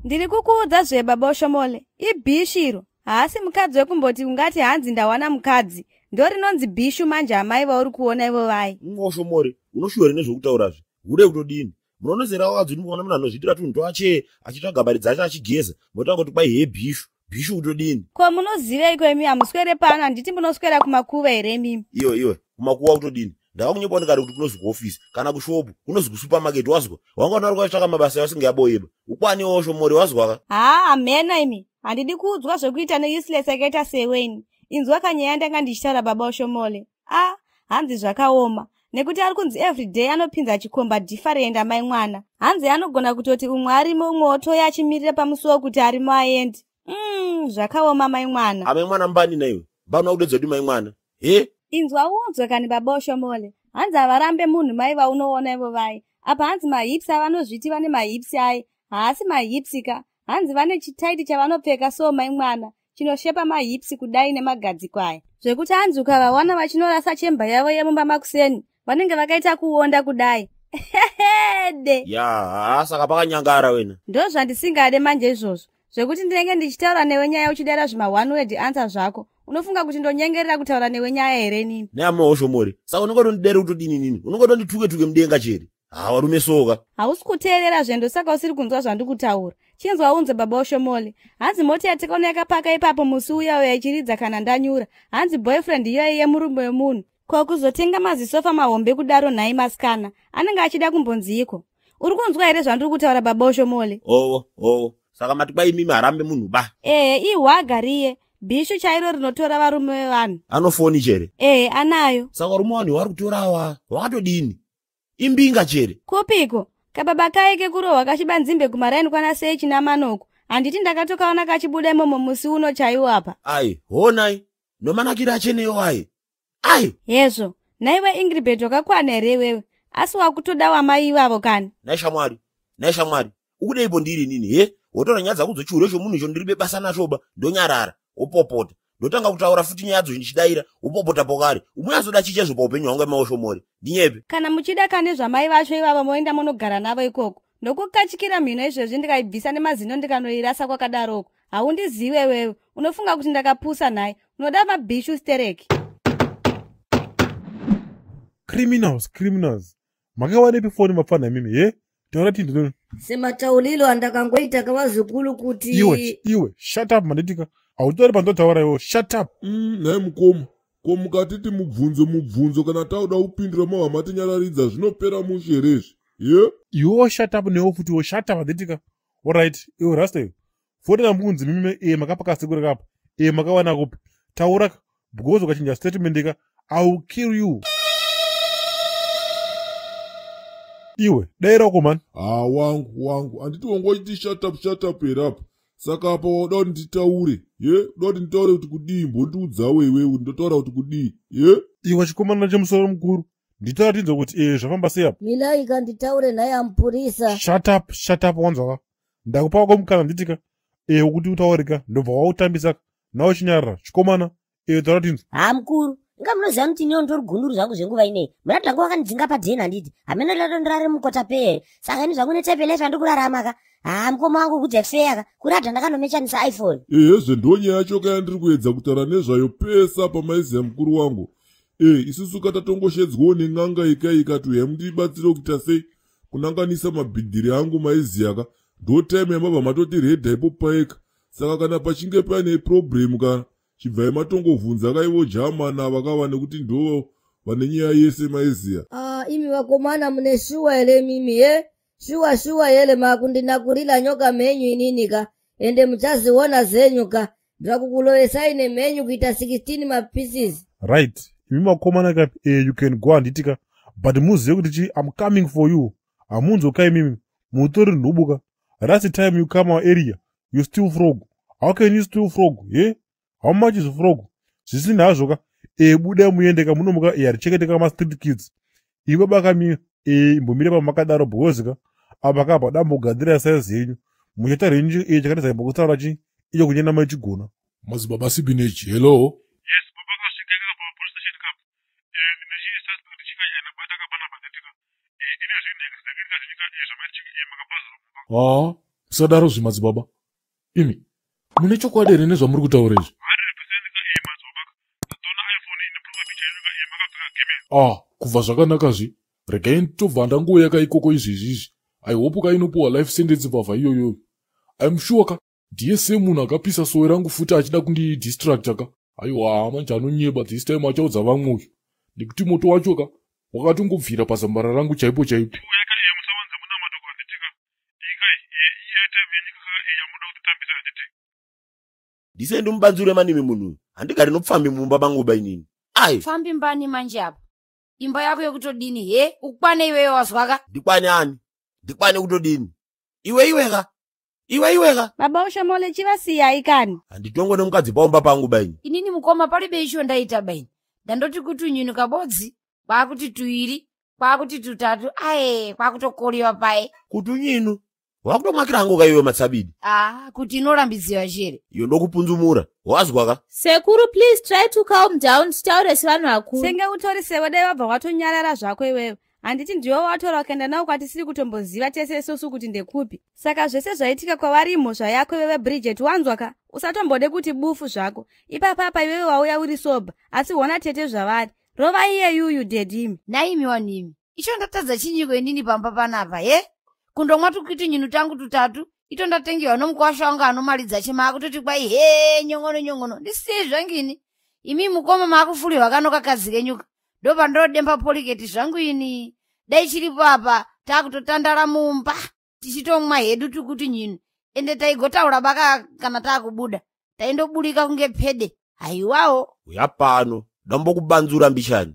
Ndiri kukuudza zve baba Oshomole, ibhishu iro. Haasi mukadzi wekumboti ungati hanzi ndawana mukadzi. Ndorinonzi bhishu manje amai vauri kuona ivo vai. Oshomore, unoshuwa here nezvekutaurazve? Hure kutodini? Munonesera wakadzi kuti mukaona munhu anozviitira tunhu twache achitsvaga mari dzacho achigeza, motanga kuti kwai hee bhishu. Bhishu kutodini? Ko munoziveiko imi hamuswere pano handiti munoswera kumakuva here imimi? Iwe iwe, kumakuva kutodini? Ndava kunyepa ndikati kuti kunozi kuofisi kana kushopu, kunozi kusupamaketi wazwa. Wanga unauri kwatsvaka mabasa yasingayaboyeba. Ukwani Oshomore wazwa ka? Haa hameno imi. Handidi kuudzwa zvekuita neuseless yakaita sewe ini. Inzwa kanyaya ndanga ndichitaura baba Oshomole. A hanzi zvakaoma. Nekuti ari kunzi everyday anopinza chikomba different amai mwana. Hanzi anogona kutoti umwe arimo umwe otoya achimirira pamusuwo kuti arimo aende. Zvakaoma mai mwana. Amai mwana mbani naiwe? Mbani wakudedza kuti mai mwana? He? Inzwa unzwe kani baba Oshomole. Hanzi havarambe munhu mai vaunoona ivo vai. Apa hanzi mahips avanozviti vane mahips ai. Haasi mahips ka. Hanzi vane chitaiti chavanopfeka so mai mwana. Chinoshepa mahips kudai nemagadziko aya. Zvekuti hanzi ukavawana vachinorasa chemba yavo yemumba makuseni, vanenge vakaita kuonda kudai. Hede. Ya, haa saka pakanyangara wena. Ndozvandisingade manje izvozvo. Zvekuti ndinenge ndichitaura newe nyaya uchidera zvima one word answer zvako. Unofunga kuti ndonyengerera kutaura newe nyaya here nini? Neama Oshomore. Saka unenge utondidere kutodini nini? Unenge utondituke tuke mudenga chere. Ha varume soka. Hausi kuteerera zvendo saka usiri kunzwa zvandikutaura. Chinzwa unze baba Oshomole. Hanzi mota yatakaona yakapaka ipapo musi uya uya ichiridza kana ndanyura. Hanzi boyfriend iyoyi yemurume wemunhu. Ko kuzotenga mazisofa mahombe kudaro nhai masikana. Anenge achida kumbonziiko? Uri kunzwa here zvandiri kutaura baba Oshomole? Owo, owo. Saka mati kwai imimi harambe munhu ba. Ehe, ihwaga riye. Bhishu chairo rinotora varume vevanhu. Anofoni chere? Ehe, anayo. Saka varume vanhu vari kutora awa wakatodini? Imbinga chere? Kupiko? Kababa kaye kekurohwa kachiba nzimbe kumaraini kwana sei chinamanoko. Handiti ndakatokaona kachibuda imomo musi uno chaiwo apa. Ai, honai. Nomanakira acheneyo ai. Ai! Hezvo, naiwe Ingrid wakakwana here iwewe? Asi wakutoda wamai ivavo kani? Nai shamwari, nai shamwari. Ukudeipo ndiri nini he? Wotora nyaya dzako dzechihure chomunhu icho ndiri bebasa nachoba, ndonyarara, wopopota. Ndotanga kutaura futi nyaya dzo ndichidaira, wopopota pokari. Umunyazoda chii chaizvo paupenyu hwangu emaoshomori? Ndinyepe. Kana muchida kane zvamai vacho ivavo moenda monogara navo ikoko. Ndokukachikira mhino izvezvi ndikaibvisa nemazino ndikanoirasa kwakadaroko. Haundiziwe wewe. Unofunga kuti ndakapusa nhai. Unoda mabhishu stereki. Criminals, criminals. Makawanepi foni mapfana imimi he? Taura tindi. Sematauriro andakangoita kavazukuru kuti Iwe, iwe, shut up manditika. Hautauri pandotaura iwe, shut up. Nhai mukoma, ko mukatiti mubvunzo mubvunzo kana tauda kupindura mava matinyararidza zvinopera mushe here izvi? Ye? Iwewo shut up newe futi iwe shut up handitika. Alright, iwe rasta iwe. Foni yambunzi mimi iye makapaka sekuru kapa. Iye makawana kupi? Taura because ukachinja statement ka I will kill you. Iwe, daira uko man. Ah, wangu, wangu. Anditi wangochiti shut up, shut up here apa. Saka apa wauda kuti nditaure. Ye? Uda kuti nditaure kuti kudii? Mbondiudzawo iwewe kuti ndotaura kuti kudii. Ye? Iwe chikomana chemusoro mukuru. Nditaura tinzwe kuti zvafamba sei apa. Milai kanditaure naye amupurisa. Shut up, shut up wanzwa ka. Ndakupa wako mukana nditika. Wekuti utaurika ndobva wautambisa nawo chinyarara. Chikomana, taura tinzwe. Ha mukuru. Inga munoziva kuti iniwo nditori gunduru zvangu zvenguva ineyi. Muna tangu wakandidzinga padheni handiti. Hameno ndato ndirare mukota peye. Saka ini zvangu netype life yandiri kurarama ka. Ha mukoma wangu kudze fair ka. Kuradha ndakanomechanisa iPhone. Ehezve ndo nyaya yacho ka yandiri kuedza kutaura nezvayo pese apa maiziya mukuru wangu. Isusu ka tatongoshedzwawo nen'anga ikai ikati uyai mundibatsire kuita sei kunanganisa mabhidhiri angu maiziya ka. Ndo time yamabva matoti redha ipo paika. Saka kana pachinge paine problem kana chibvai matongovhunza kaivo jamana vakava nekuti ndo vane nyaya yese maiziya. Ah, imi vakomana mune shuwa here mimi ye? Shuwa shuwa here makundinakurira nyoka menyu inini ka. Ende muchaziona zenyu ka. Ndvakukulovesai nemhenyu kuita 16 mapieces. Right. Imi vakomana ka, you can go handiti ka. But muzive kuti chi I'm coming for you. Hamunzoka imimi. Mutori nhubu ka. Last time you come our area, you steal frog. How can you steal frog? Eh? How much is frog? Zvisina hazvo ka. Budai muende ka munomuka, harichekete ma street kids. Iwe baka mi, imbomire pamakadaro because ka. Apa ka apa dambogadzira size yenyu. Muchaita renyu, chakati zambokutaura chi iyo kunyena mai chigona. Madzibaba Sibinech, hello. Yes, baba kasvika ka pa police station ka. Ndine chi suspect chikachena bata ka pana pandetika. Ine zvinhu zvakaita zvinyika, zvamaiti makabhazura mumba. Ah, Musadaro zvimadzibaba. Imi, mune chokwadi here nezvamuri kutaura izvi? Ah, kubva zvakanakazve. Regai nditobva ndangouya ka ikoko izvezvi izvi. I hope ka inopuwa life sentence mbavha iyoyoyo. I'm sure ka ndiye same munhu akapisa sowe rangu futi achida kundidistracta ka. Aiwa, manje anonyeba this time achaudza vamwe uyu. Nekuti moto wacho ka wakatongobvira pazambara rangu chaipo chaipo. Ndise ndimubanzure manimi munhu uyu. Handigari nopfambi mumba mangu ba inini. Ai, Pfambi mbani manje apa? Imba yako yekutodini he? Ukwane iweyo wazwaka? Ndikwane ani? Ndikwane kutodini? Iwe iweka. Iwe iweka. Baba Oshomole, chivasiyai kani. Handitongwe nemukadzi paumba pangu ba ini. Inini mukoma palibe icho ndaita baini. Ndandoti kuti nyini kabodzi, kwakuti tuiri, kwakuti tutatu, aye, kwakutokoliwa paye. Kuti unyinu. Wakutomwakira hangu kaiwe matsabidi. Ah, kuti inorambidziwa chere. Iyo ndokupunzumura. Wazwa ka? Sekuru, please try to calm down, titaure sevanhu vakuru. Senge utori sewe dai wabva watonyarara zvako iwewe. Handiti ndiwe watora ukaenda nawo kwatisiri kutomboziva tese isusu kuti ndekupi? Saka zvese zvaitika kwavari imhosva yako iwewe Bridget, wanzwa ka? Usatombode kuti bufu zvako. Ipapapa iwewe wauya uri sober, asi hona tete zvavari. Rova iye yuyu dhedhimi. Naimi wanimi. Icho ndatadza chinyiko inini pamba panapa, he? Kundomwa tukuti nyinu tangu tutatu, ito ndatengewa nomukwasha wangu anomalidza chema akutoti kwai he nyongono nyongono. Ndisiye zvangini. Imi mukoma makufurirwa kano kakadzi kenyuka. Ndopandodemba poliketi zvangu ini. Dai chiripo apa takutotandara mumba tichitomwa hedu tukuti nyinu. Ende taigotaura baka kana takubuda. Taindobulika kunge pede. Haiwawo. Uya pano. Dambokubanzura mbishani.